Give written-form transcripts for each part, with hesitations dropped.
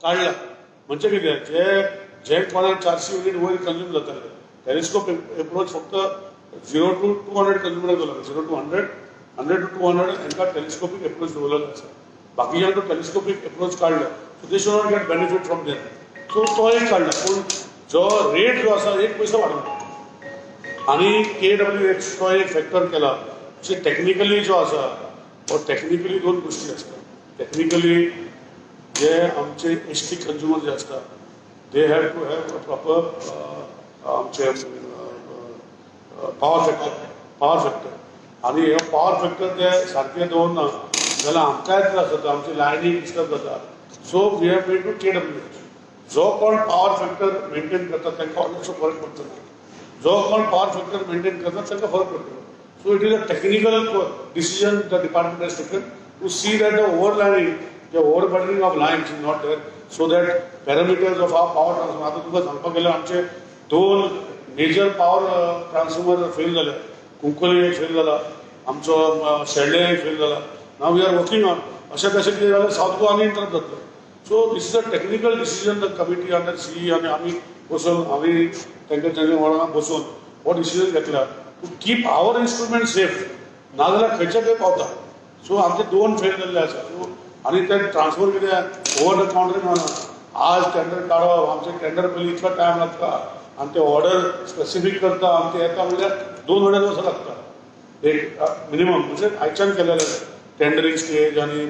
काडला. म्हणजे कितें, जे जे कोणाक 400 युनीट वयर कंज्यूम जाताले, टेलिस्कोप एप्रोच फक्त 0 टू 200 कंज्युमराक दवरला. 0 to 100, 100 to 200 हांकां टेलिस्कोपीक एप्रोच दवरलेलो आसा. बाकीच्यांक तो टेलिस्कोपीक एप्रोच काडलो, so they should not get benefit from there. So तो एक काडला, पूण जो रेट जो आसा, एक पयसो वाडना. आनी केडब्ल्यू एच तो एक फॅक्टर केला. अशें टॅक्निकली जो आसा, हो टॅक्निकली दोन गोश्टी आसता. टॅक्निकली जे आमचे एच टी कंज्युमर जे आसता, they have to have a proper आमचे पावर फॅक्टर. पावर फॅक्टर आनी हे पावर फॅक्टर ते सारके दवरना जाल्यार आमकांय त्रास जाता, आमची लायनी डिस्टर्ब जाता. So we have made to kWh. जो कोण पावर फॅक्टर मेंटेन करता, तांकां व्हडलोसो फरक पडचो ना. जो कोण पावर फॅक्टर मेंटेन करता, तांकां फरक पडटलो. So it is a technical decision the department has taken to see that the overlining, the overburdening of lines is not there, so that parameters of our power transformer. आतां तुमकां सांगपाक गेल्यार, आमचे दोन मेजर पावर ट्रान्सफॉर्मर फेल जाले. कुंकळी एक fail जाला, आमचो शेल्डे एक फेल जाला. Now we are working on. अशें कशें कितें जाल्यार सावथ गोवा आनी इंटरप्ट जातलो. So this is a technical decision the committee under CE आनी आमी बसून, आमी तांकां तांच्या वांगडा बसून हो डिसिजन घेतला to keep our instrument safe. नाजाल्यार खंयच्या खंय पावता. सो आमचे दोन फेल जाल्ले आसा. सो आनी ते ट्रान्सफर कितें ओवर the counter मेळना. आज टेंडर काडप, आमचे टेंडर पयलीं इतलो टायम लागता आनी ते ऑर्डर स्पेसिफीक करता आनी ते येता म्हणल्यार 2-2.5 वर्सां लागता एक मिनिमम. म्हणजे आयच्यान केलेलें टेंडरींग स्टेज आनी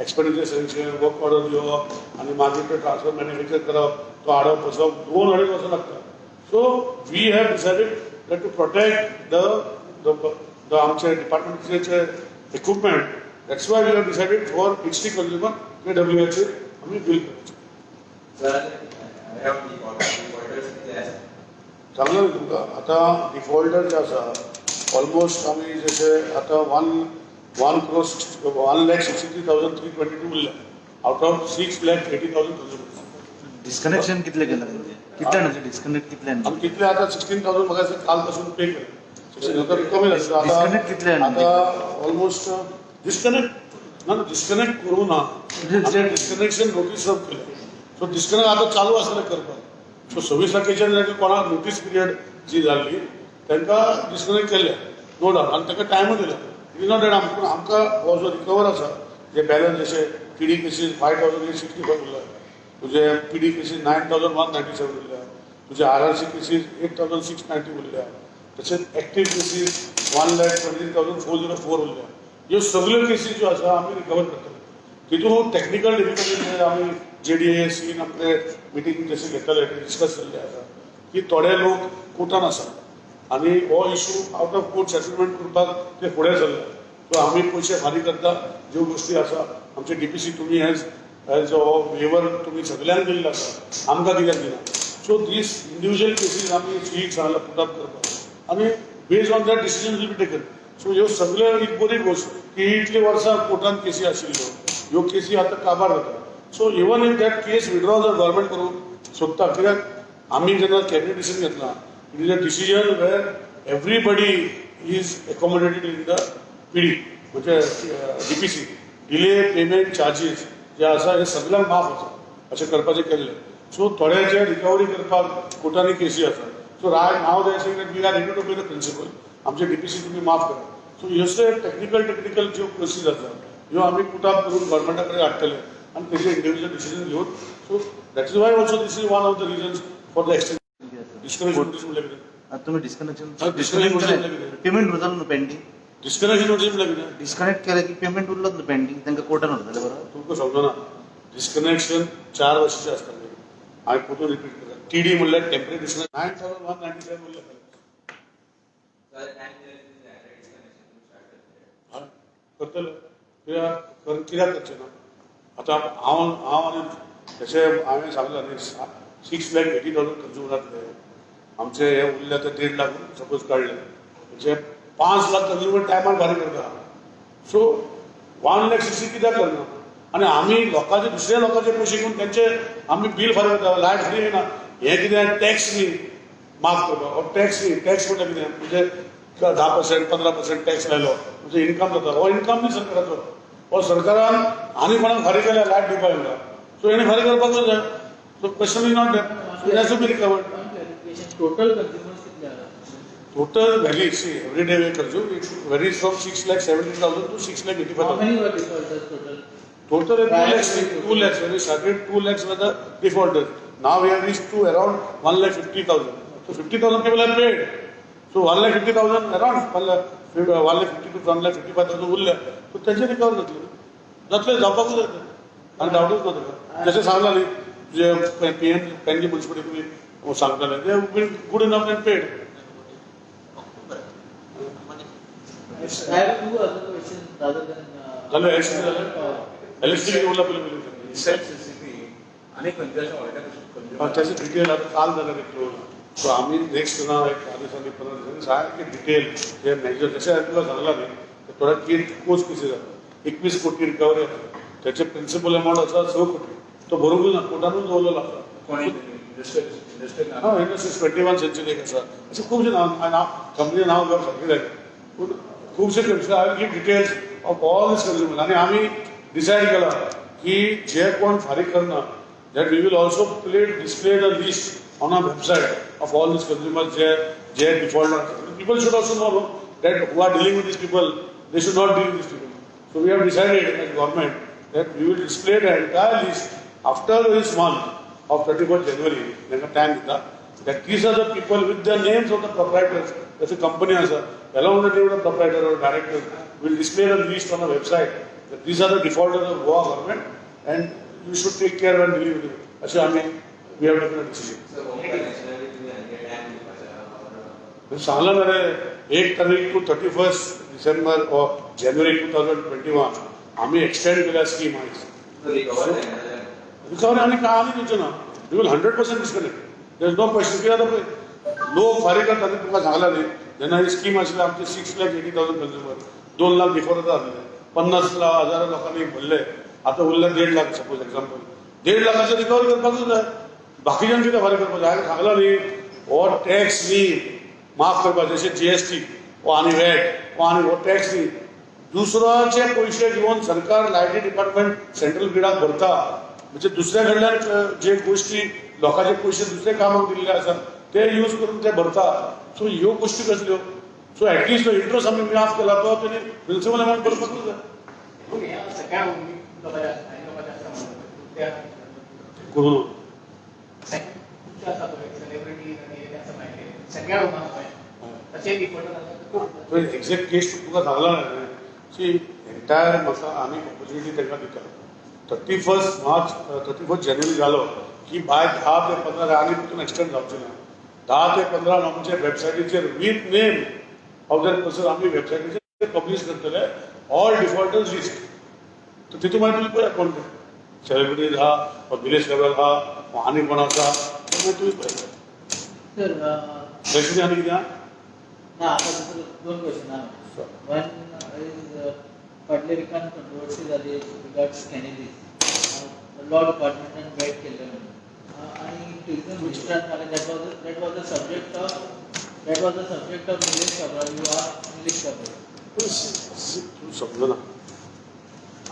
एक्सपेंडिचर सँक्शन, वर्क ऑर्डर दिवप आनी मागीर ते ट्रान्सफर मॅन्युफॅक्चर करप, तो हाडप, बसप, 2-2.5 वर्सां लागता. So we have decided that to protect the आमचे डिपार्टमेंटचे equipment, that's why we have decided for HT consumer kWh आमी बील करायचे. सर, अराउंड डिफॉल्टर्स कितले आसा? सांगलो न्ही तुमकां, आतां डिफॉल्टर जे आसा, ऑलमोस्ट आमी जशे आतां 1 crore 1,63,322 उरल्या out of 6,80,000 consumers. Disconnection कितले केलं म्हणजे, कितले जाणांचे डिस्कनेक्ट कितले? आमी कितले आतां 16,000 म्हाका दिसता काल पासून पे केले. 16,000 कमी जाले आतां. Disconnect कितले जाणांचे? आतां ऑलमोस्ट डिस्कनेक्ट ना, डिस्कनेक्ट करूं ना. डिस्कनेक्शन नोटीस सर्व केले. सो डिस्कनेक्ट आतां चालू आसलें करपाक. सो 26 तारखेच्यान तांकां कोणाक नोटीस पिरियड जी जाल्ली, तांकां डिस्कनेक्ट केल्ले, नो डावट, आनी तांकां टायमूय दिला. It is not that. पूण आमकां हो जो रिकवर आसा, जे बॅलन्स, जशे TD cases 5865 उरला, तुजे PD cases 9197 उरल्या, तुजे RRC cases 8690 उरल्या, तशेंच active cases 1,23,404 उरल्या. ह्यो सगल्यो केसीस ज्यो आसा, आमी रिकवर करतले. तितून टॅक्निकल डिफिकल्टी आमी जेडीए सीन आपले मिटींग जशें घेतले, डिस्कस जाल्ले आसा की थोडे लोक कोर्टान आसा आनी हो issue out of court settlement करपाक ते फुडें सरले. सो आमी पयशे फारीक करता. ज्यो गोश्टी आसा, आमचे डीपीसी तुमी एज हो वेवर तुमी सगल्यांक दिल्लो आसा, आमकां कित्याक दिना? सो these individual cases आमी सीईक सांगला पुटअप करपाक आनी based on that decision will be taken. So ह्यो सगळ्यो एक बरी गोश्ट की इतली वर्सां कोर्टान केसी आशिल्ल्यो, ह्यो केसी आतां काबार जाता. So even if that case withdraw जर गव्हर्मेंट करूंक सोदता, कित्याक आमी जेन्ना कॅबिनेट डिसिजन घेतला, it is a decision where everybody is accommodated in the PD, म्हणजे डीपीसी डिले पेमेंट चार्जीस जे आसा, हे सगळ्यांक माफ आसा अशें करपाचें केल्लें. सो थोडे जे रिकवरी करपाक कोर्टांनी केसी आसा. So right now they saying that we are ready to pay the principal, आमचे डीपीसी तुमी माफ करा. सो ह्यो टॅक्निकल टॅक्निकल ज्यो प्रोसीस आसा, ह्यो आमी पुटअप करून गव्हर्मेंटा कडेन हाडटले आनी तेजे इंडिविज्युअल डिसिजन घेवन. So that is why also this is one of the reasons for the extension. Disconnection notice म्हणल्यार कितें? आता तुम्ही डिस्कनेक्शन हा, disconnection notice म्हणल्यार कितें? पेमेंट उरतालो न्हू पेंडींग. डिस्कनेक्शन नोटीस म्हणल्यार कितें? डिस्कनेक्ट केलं की पेमेंट उरलं न्हू पेंडींग, तांकां कोर्टान व्हरतले बरोबर. तुमकां समजना. डिस्कनेक्शन 4 वर्साचें आसतालें. हांवें परतून रिपीट करता, टीडी म्हणल्यार टेम्पररी डिस्कनेक्ट, 9197 उरलें. सर, टायम डिस्कनेक्शन स्टार्ट करतले? हय, करतले. कित्याक कित्याक करचें ना? आतां हांव आनी तशें हांवें सांगलां न्ही, 6,80,000 कंज्युमरांतले आमचे हे उरले ते 1.5 लाख सपोज काडले, म्हणजे 5 लाख कंज्युमर टायमार फारीक करता. सो 1 लॅक 60 कित्याक करना? आनी आमी लोकांचे, दुसऱ्या लोकांचे पयशे घेवन तेंचे आमी बील फारीक करता, लायट फ्री येना. हें कितें टॅक्स न्ही माफ करपाक. हो टॅक्स न्ही. टॅक्स म्हणल्यार कितें? म्हणजे 10%, 15% टॅक्स लायलो म्हणजे इन्कम जाता. हो इन्कम न्ही सरकाराचो. हो सरकारान आनी कोणाक फारीक केल्यार लायट दिवपाक येना. सो हेणे फारीक करपाकूच जाय. So question is not that. So it has to be recovered. Total consumers कितले आसा? Total varies, see, every day we consume, it varies from 6,70,000 to 6,85,000. How many were defaulters total? Total 2 lakhs. When we started, 2 lakhs were the defaulters. Now we have reached to around 1,50,000. So 50,000 people have paid. So 1,50,000 around 1,50,000 to 1,55,000 उरले. So तेंचे recover जातले. जातले, जावपाकूच जातले. आनी डावटूच ना ताका. जशें सांगला न्ही, J P M Panaji municipality तुमी सांगताले, they been good enough and paid. I have two other questions rather than. जालें, एलएसटी जालें, एलएसटी उरला पयलीं पयलीं. सेल्फ आनी खंयच्या अशें व्हडल्या? त्याचे डिटेल आता काल जालें रे क्लोज. सो आमी नेक्स्ट ना एक 10 दिसांनी, 15 दिसांनी सारके डिटेल जे मेजर, जशें हांवें तुका सांगलां न्ही, ते थोड्या केस कोस कशी जाता. 21 कोटी रिकवरी जाता. त्याचे प्रिन्सिपल अमाऊंट आसा 6 कोटी. तो भरूंकूच ना, कोर्टानूच दवरलेलो आसा. कोणी इंडस्ट्रियल? हा, इंडस्ट्रीज 21 सेंचुरी एक आसा. अशें खुबशे नांव, नांव कंपनी नांव घेवप सारकें जायना, पूण खुबशे company. I will give details of all this consumer. आनी आमी डिसायड केला की जे कोण फारीक करना, that we will also play display the list on our website of all these consumers J J defaulter. People should also know that who are dealing with these people, they should not deal with these people. So we have decided as government that we will display the entire list after this month of 31st January. तांकां time दिता that these are the people with the names of the proprietors. जसे company आसा, along with the name of the proprietor or director, will display the list on the website that these are the defaulters of Goa government and you should take care when dealing with them. अशें आमी we have taken a decision. Sir, home कनेक्शनाक तुमी आनी time दिवपाचें? सांगला ना रे, 1 तारीख to 31 December or January 2021 आम्ही एक्सटेंड केल्या स्कीम आयज. रिकवर जायना जाल्यार? रिकवरी आनी काय आनी दिवचें ना. We will 100% disconnect, there is no question. कित्याक, आतां पळय, लोक फारीक करता न्ही. तुमकां सांगला न्ही, जेन्ना ही स्कीम आशिल्ली, आमचे 6,80,000 कंज्युमर, 2 लाख डिफॉल्ट जाल्ले, 50 हजार लोकांनी भरले. आतां उरले 1.5 लाख. सपोज एक्झाम्पल, 1.5 लाखाचे रिकवर करपाकूच जाय. बाकीच्यान कितें फारीक करपाक जाय? हांवें सांगला न्ही, हो टॅक्स न्ही माफ करपाक, जशें जीएसटी हो आनी व्हॅट हो आनी हो टॅक्स न्ही. दुसऱ्याचे पयशे घेवन सरकार लायटी डिपार्टमेंट सेंट्रल ग्रिडाक भरता. म्हणजे दुसऱ्या कडल्यान जे गोष्टी, लोकांचे पयशे दुसऱ्या कामाक दिल्ले आसा, ते यूज करून ते भरता. सो ह्यो गोष्टी कसल्यो? सो एटलिस्ट तो इंट्रस्ट आमी माफ केला, तो तेणी प्रिन्सिपल अमाऊंट भरपाकूच जाय. पूण हें सगळ्या लोकांच्या स्थायी लोकांच्या आसता म्हणून त्या करून खुबशे आसा पळय सेलिब्रिटीज आनी हे आसा माहिती सगळ्या लोकांक पळय, तशें डिफॉल्टर आसा खूब. एक्झॅक्ट केस तुका सांगला ना. सी, एंटायर म्हाका आमी ऑपॉर्च्युनिटी तांकां दिता. 31 March, 31 January जालो की बाय 10 ते 15, आनी तितून एक्सटेंड जावचें ना. 10 ते 15 आमचे वेबसायटीचेर with name of that person आमी वेबसायटीचेर पब्लीश करतले ऑल डिफॉल्टर्स लिस्ट. तर तितून मागीर तुमी पळया कोण ते सेलिब्रिटीज आहा, विलेज लेवल आहा, आनी कोण आसा ते मागीर तुमी पळया. सर. क्वेश्चन आनी कितें आहा? ना, आता दुसरं दोन क्वेश्चन आहा. वन is, फाटल्या विकान कंट्रोवर्सी जाली रिगार्ड्स कॅनबीस, लॉ डिपार्टमेंटान बॅक केल्लें म्हणून आनी टुरिजम मिनिस्टरान सांगलें that was the subject of Nilesh Cabral. You are Nilesh Cabral. तूं समजना.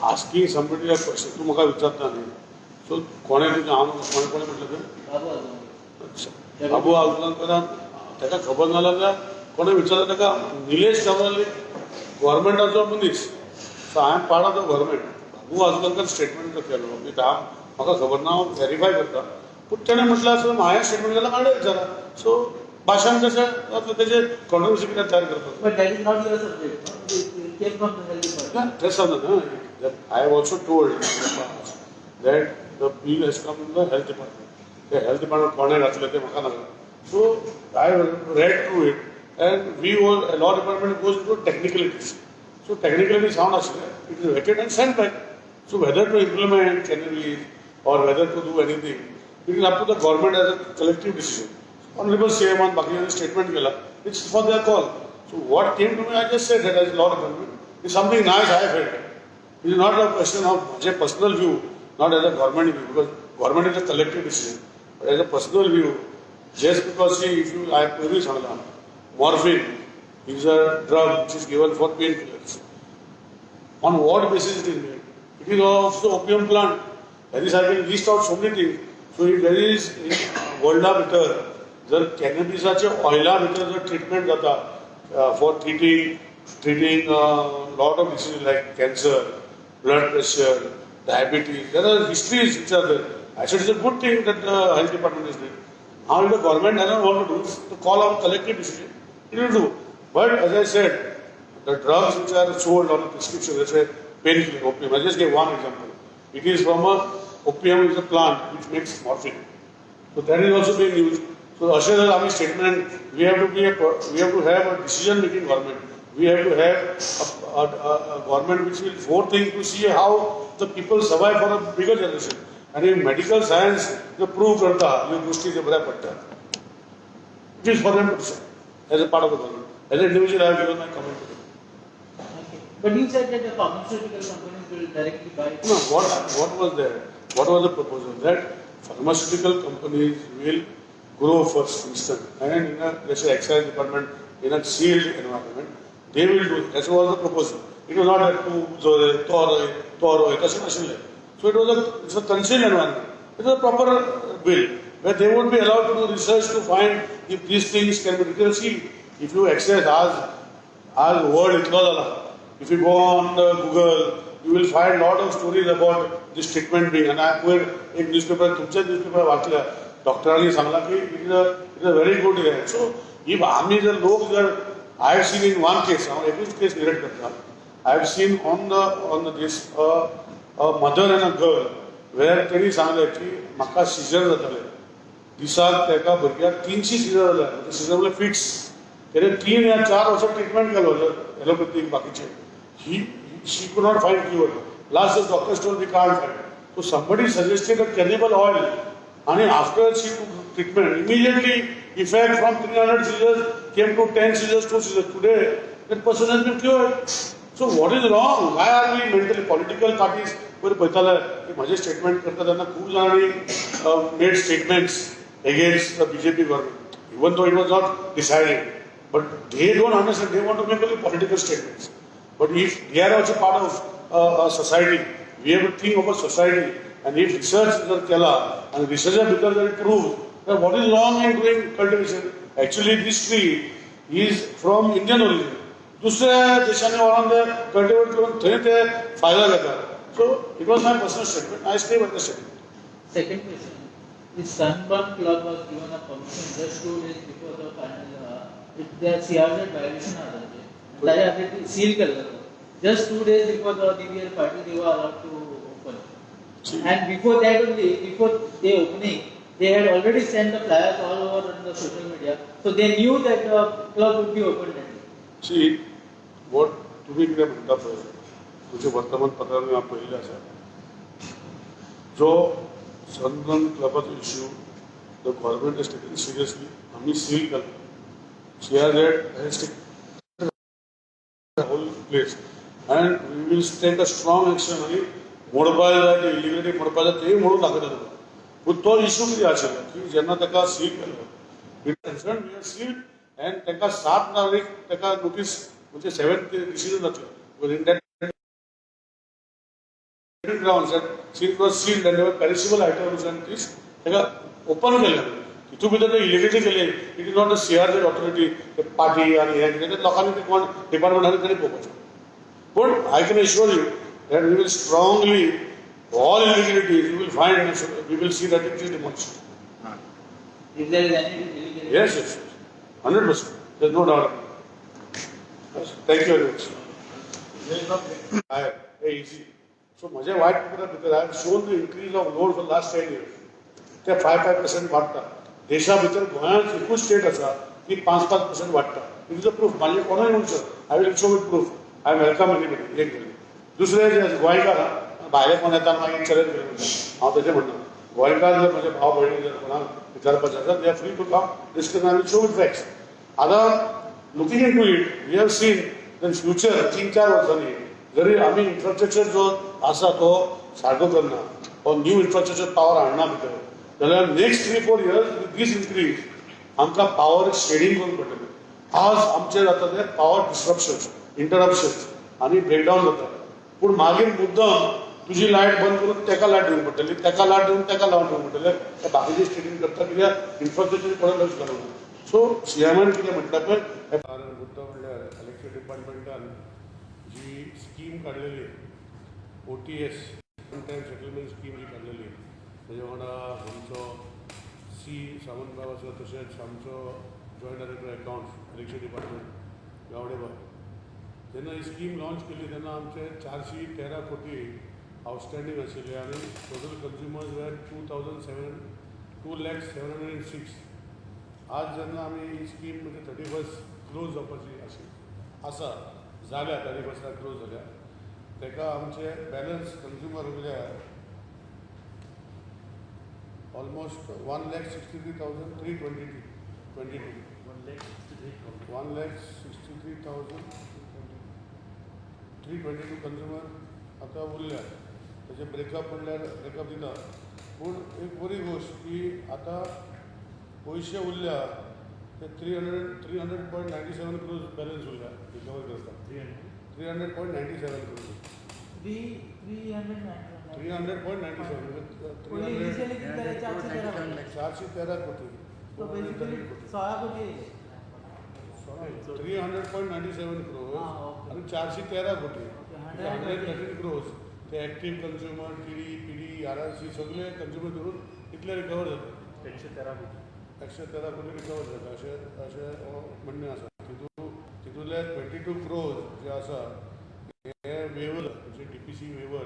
आस्किंग समबडी अ क्वेश्चन, तूं म्हाका विचारता न्ही, सो कोणें तुजें हांव कोणें कोणें म्हटलें तें? बाबू आजगांवकर. अच्छा, बाबू आजगांवकरान ताका खबर ना जाल्यार कोणें विचारलें ताका? निलेश काब्राल गव्हर्मेंटाचो मनीस, so I am part of the government. Babu Ajgaonkar statement जो केलो विथ हांव म्हाका खबर ना, हांव व्हेरीफाय करता. पूण तेणें म्हटलें आसत हांवें स्टेटमेंट केलां, काडून विचारा. सो भाशण कशें जातलें, तेजेर कॉन्ट्रोवर्सी कित्याक तयार करता? But that is not your subject, no? It came from the health department. तें सांगता न्हय. I have also told in the past that the bill has come in the health department. ते हेल्थ डिपार्टमेंट कोणें घातलें तें म्हाका नाका. So I read through it and we were law department goes to technicalities. So technicality sound आशिल्लें, it is vetted and sent back. So whether to implement cannabis or whether to do anything, it is up to the government as a collective decision. Honourable CM बाकीच्यांनी statement केला, it's for their call. So what came to me, I just said that as law department is something nice I felt. It is not a question of म्हजें personal view, not as a government view, because government is a collective decision. But as a personal view, just because, see, if you, I पयरूय सांगलां, morphine is a drug which is given for pain killers. On what basis it is made? It is of the opium plant. ह्या सारके list out so many things. So if there is वर्ल्डा भितर जर कॅनबिसाच्या ऑयला भितर जर treatment जाता for treating lot of disease like cancer, blood pressure, diabetes, there are histories which are there. I said it's a good thing that the health department is doing. Now if the government doesn't want to do, to call out collective decision, it will do. But as I said, the drugs which are sold on a prescription, let's say painkiller, opium. I just gave one example. It is from a opium is a plant which makes morphine. So that is also being used. So अशें जर आमी statement, we have to have a decision making government. We have to have a government which will forethink to see how the people survive for a bigger generation. आनी medical science जो prove करता ह्यो गोश्टी त्यो बऱ्याक पडटा. It is for them to decide as a part of the government. As an individual, I have given my comment. Okay. But you said that the pharmaceutical companies will directly buy. No, what was there? What was the proposal? That pharmaceutical companies will grow first instant, and in a, let's say, excise department in a sealed environment, they will do it. That was the proposal. It was not that तूं जो तो तो रोय तशें नाशिल्लें. So it's a concealed environment. It was a proper bill where they would be allowed to do research to find if these things can be. Because see, if you access आज world इतलो जाला, if you go on the Google, you will find lot of stories about this treatment being. आनी हांवें पयर एक newspaper, तुमच्याच newspaper वाचल्या, डॉक्टरांनी सांगला की it is a very good हें. सो if आमी जर लोक जर, I have seen in one case, हांव एकूच केस निरेट करता, I have seen on the this a mother and a girl where तेणी सांगलें की म्हाका सिजर जाताले दिसाक, तेका भुरग्याक 300 सिजर जाले. सिजर म्हणल्यार फिट्स. तेणे 3 या 4 वर्सां ट्रिटमेंट केलो एलोपॅथीक बाकीचे. He she could not find cure. Last the doctors told we can't find. So somebody suggested a cannabis oil, and after she took treatment, immediately effect from 300 seizures came to 10 seizures, 2 seizures. Today, that person has been cured. So what is wrong? Why are we mentally, political parties पयर पळयताले की म्हजें statement करता तेन्ना खूब जाणांनी made statements against the BJP government, even though it was not decided. But they don't understand, they want to make only political statements. But if they are also part of a society, we have to think of a society. And if research जर केला आणि रिसर्चा भितर जर prove, then what is wrong in doing cultivation? Actually, this tree is from Indian origin. दुसऱ्या देशांनी व्हरोन ते cultivate करून थंय ते फायदा घेतात. So it was my personal statement. I stay with the statement. Second question, the Sunburn Club was given a permission just 2 days before the final, it, their CRZ violation आसा ताजें. ताज्या खातीर सील केल्लो. Just 2 days before the New Year party, they were allowed to open. See, And before that only, before they opening, they had already sent the flyers all over on the social media. So they knew that the club would be opened that day. See, what तुम्ही कितें म्हणटा पळय, तुमच्या वर्तमानपत्रांनी हांवें पळयल्लें आसा, जो Sunburn क्लबाचो issue, the government has taken seriously. आमी सील केला. CRZ has taken whole place and we will take a strong action. आनी मोडपा जाय ते इलिगली मोडपा जाय तेय मोडून दाखयता तुका. पूण तो इशू कितें आशिल्लो की जेन्ना ताका सील केलो, it concern we seal and ताका 7 तारीख ताका नोटीस, म्हणजे सेव्हन्थ डिसिजन जातलें. In that grounds that seal was sealed and there were perishable items and this ताका ओपन केलें. तितून भितर ते इलिगली केले. It is not the CRZ authority. ते पार्टी आनी हें कितें ते लोकांनी ते कोण डिपार्टमेंटांनी तांणी पळोवपाचें. पूण I can assure you that we will strongly, all illegalities we will find and we will see that it is demolished. If there is any illegality. Yes, 100%. There is no doubt. Thank you very much. Hey, easy. So म्हजे white पेपरा भितर I have shown the increase of load for last 10 years. ते 5-5% वाडटा. देशा भितर गोंयांत एकूच state आसा की 5-5% वाडटा. It is a proof. मागीर कोणूय म्हणू शकता. I will show with proof. I welcome anybody. एक जालें. दुसरें जें आसा, गोंयकार भायले कोण येता मागीर चॅलेंज करून, हांव तशें म्हणना. गोंयकार जर म्हजे भाव भयणी जर कोणाक विचारपाचें आसा, they are free to come, discuss. I will show with facts. आतां looking into it, we have seen in future 3-4 वर्सांनी जरी आमी इन्फ्रास्ट्रक्चर जो आसा तो सारको करना or new infrastructure power हाडना भितर जाल्यार next 3-4 years this increase आमकां पावर शेडींग करूंक पडटलें. आज आमचें जाता तें पावर डिसरप्शन, इंटरप्शन आनी ब्रेकडावन जाता. पूण मागीर मुद्दम तुजी लायट बंद करून तेका लायट दिवंक पडटली, तेका लायट दिवन तेका लावन दिवंक पडटलें. ते बाकीचे स्टेटीन करता कित्याक इन्फ्रास्ट्रक्चर कोणें लक्ष घालूंक ना. सो सीएमान कितें म्हटलां पळय, मुद्दो म्हणल्यार इलेक्ट्रिसिटी डिपार्टमेंटान जी स्कीम काडलेली OTS, one time settlement scheme जी काडलेली, तेजे वांगडा आमचो सी सावंत बाब आसा, तशेंच आमचो joint director accounts electricity department गावडेबाब, जेन्ना ही स्कीम लॉन्च केली तेन्ना आमचे 413 कोटी आवटस्टँडींग आशिल्ले आनी total consumers were 2,07 2,00,706. आज जेन्ना आमी ही स्कीम म्हणजे 31 क्लोज जावपाची अशी आसा, जाल्या 31 क्लोज जाल्या, ताका आमचे बॅलन्स कंज्युमर उरल्या almost 1,63,322 22 1,63,322 consumer आतां उरल्या. तेजे ब्रेकअप म्हणल्यार ब्रेकअप दिता, पूण एक बरी गोश्ट की आतां पयशे उरल्या ते 300.97 crores balance उरल्या रिकवर करता 300.97 crores. 300 300.97 पयलीं 300. इनिशियली कितें जालें, 413. 413 कोटी. सो बेसिकली 16 कोटी येयले. 300.97 crores आनी 413 कोटी, 113 क्रोर्स. ते active consumer, TD, PD, RRC सगळे कंज्युमर धरून इतले रिकवर जाता. 113 कोटी. 113 कोटी रिकवर जाता अशें अशें म्हणणें आसा. तितून तितूंतले 22 क्रोर्स जे आसा हे वेवर, म्हणजे डीपीसी वेवर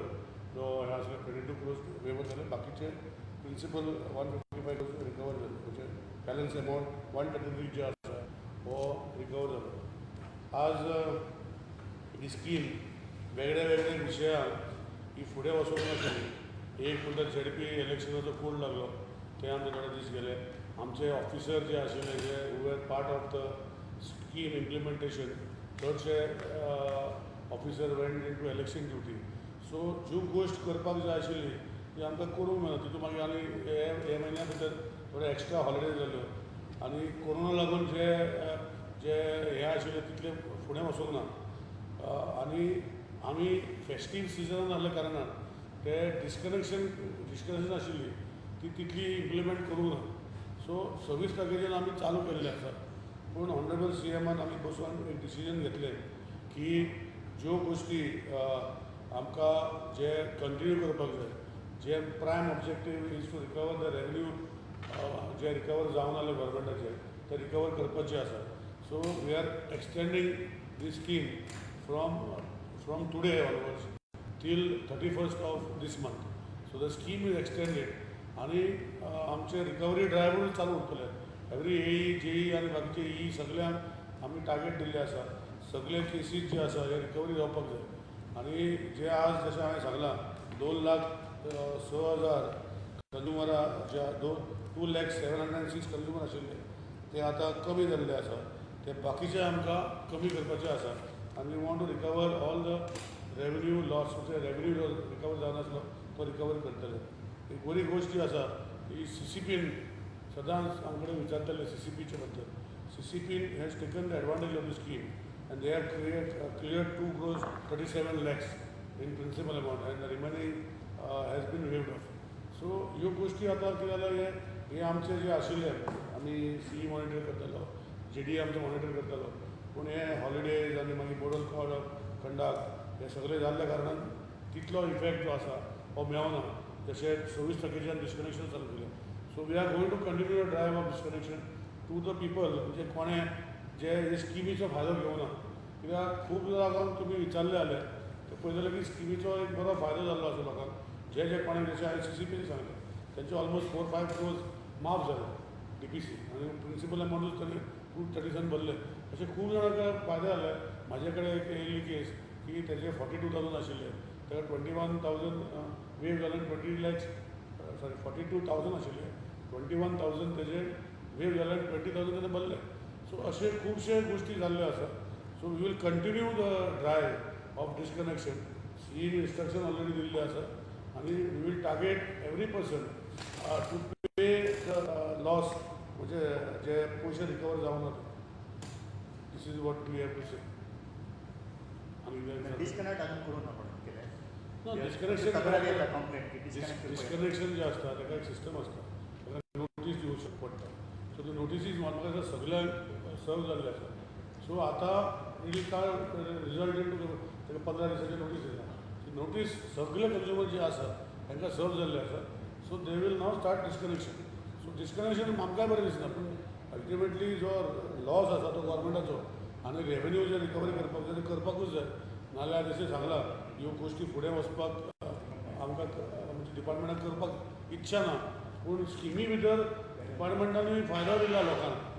जो हे आसले, 22 क्रोर्स वेवर जाले. बाकीचे प्रिंसिपल 155 क्रोर्स रिकवर जाले, म्हणजे बॅलन्स अमावंट 133 जे आसा हो रिकवर जालो. आज ही स्कीम वेगळ्या वेगळ्या विशयांक ही फुडें वचूंक नाशिल्ली. एक म्हणटा झेडपी इलेक्शनाचो कोड लागलो, ते आमचे थोडे दीस गेले. आमचे ऑफिसर जे आशिल्ले, जे were part of the scheme implementation, चडशे officer went into election duty. So ज्यो गोश्ट करपाक जाय आशिल्ली ती आमकां करूंक मेळना. तितून मागीर आनी हे हे म्हयन्या भितर थोडे एक्स्ट्रा हॉलिडेज जाल्यो आनी कोरोना लागून जे जे हे आशिल्ले तितले फुडें वचूंक ना. आनी आमी फेस्टीव सिजन आहल्या कारणान ते डिस्कनेक्शन आशिल्ली ती तितली इम्प्लिमेंट करूंक ना. सो 26 तारखेच्यान आमी चालू केल्लें आसा, पूण ऑनरेबल सी एमान आमी बसून एक डिसिजन घेतलें की ज्यो गोश्टी आमकां जे कंटिन्यू करपाक जाय, जे prime objective is to recover the revenue, J recover जावन आसलें गव्हर्मेंटाचे ते रिकवर करपाचे आसा. So we are extending this scheme from today onwards till 31st of this month. So the scheme is extended आनी आमचे रिकवरी ड्रायव्हूय चालू उरतले. एवरी एई, JEE आनी बाकीचे ई सगळ्यांक आमी टार्गेट दिल्ले आसा. सगळे केसीस जे आसा हे रिकवरी जावपाक जाय. आनी जे आज जशें हांवें सांगलां, 2,06,000 कंज्युमरां जे दोन 2,00,706 कंज्युमर आशिल्ले ते आतां कमी जाल्ले आसा. ते बाकीचे आमकां कमी करपाचे आसा आनी we want to recover all the revenue loss, म्हणजे रेवेन्यू रिकवर जायनासलो तो रिकवर करतले. एक बरी गोश्ट जी आसा ही सी सी पीन सदांच आमचे कडेन विचारताले सी सी पीचे बद्दल. CCP has taken the advantage of the scheme and they have clear 2 crores 37 lakhs in principal amount and the remaining has been waived off. So ह्यो गोश्टी आतां कितें जालां, हें हे आमचे जे आशिल्ले आमी सी मॉनिटर करतालो, जे डी आमचो मॉनिटर करतालो, पूण हे हॉलिडेज आनी मागीर मॉडल कोड ऑफ कंडक्ट हे सगळे जाल्ल्या कारणान तितलो इफेक्ट जो आसा हो मेळना. तशेंच 26 तारखेच्यान डिस्कनेक्शन चालू केलें. So we are going to continue drive of disconnection to the people, म्हणजे कोणें जे हे स्किमीचो फायदो घेवना. कित्याक खूब जाणांक तुमी विचारले जाल्यार ते पळयतले की स्किमीचो एक बरो फायदो जाल्लो आसा लोकांक. जे जे कोणें, जशें हांवें सी सी पीन सांगलें, तेंचे ऑलमोस्ट 4-5 क्रोर्स माफ जाले डीपीसी आनी प्रिंसिपल अमावंटूच ताणें 237 भरले. अशे खूब जाणांक फायदे जाले. म्हाजे कडेन एक येयल्ली केस की तेजे 42,000 आशिल्ले, ताका 21,000 वेव जाले, 20 लॅक्स, सॉरी, 42,000 आशिल्ले, 21,000 तेजे वेव जाले आनी 20,000 तेणे भरले. सो अशे खुबशे गोश्टी जाल्ल्यो आसा. So we will continue the drive of disconnection. CE instruction already दिल्ले आसा आनी we will target every person to pay the loss, म्हणजे जे पयशे रिकवर जावना. This is what we have to say. आनी डिस्कनेक्ट अजून करू ना पण केलं. ना, डिस्कनेक्शन तक्रारी येता, कंप्लेंट की डिस्कनेक्ट. डिस्कनेक्शन जे आसता ताका एक सिस्टम आसता, ताका नोटीस दिवची पडटा. सो ती नोटिसीज म्हाका दिसता सगळ्यांक सर्व जाल्ले आसा. सो आतां it is काय रिजल्ट इन टू ताका 15 दिसांची नोटीस दिता. ती नोटीस सगळे कंज्युमर जे आसा तांकां सर्व जाल्ले आसा, so they will now start disconnection. So disconnection आमकांय बरें दिसना, पूण अल्टिमेटली जो लॉस आसा तो गव्हर्मेंटाचो आनी रेवेन्यू जे रिकवरी करपाक जाय ते करपाकूच जाय. नाल्यार जशें सांगलां, ह्यो गोश्टी फुडें वचपाक आमकां आमच्या डिपार्टमेंटाक करपाक इच्छा ना, पूण स्किमी भितर डिपार्टमेंटानूय फायदो दिला लोकांक.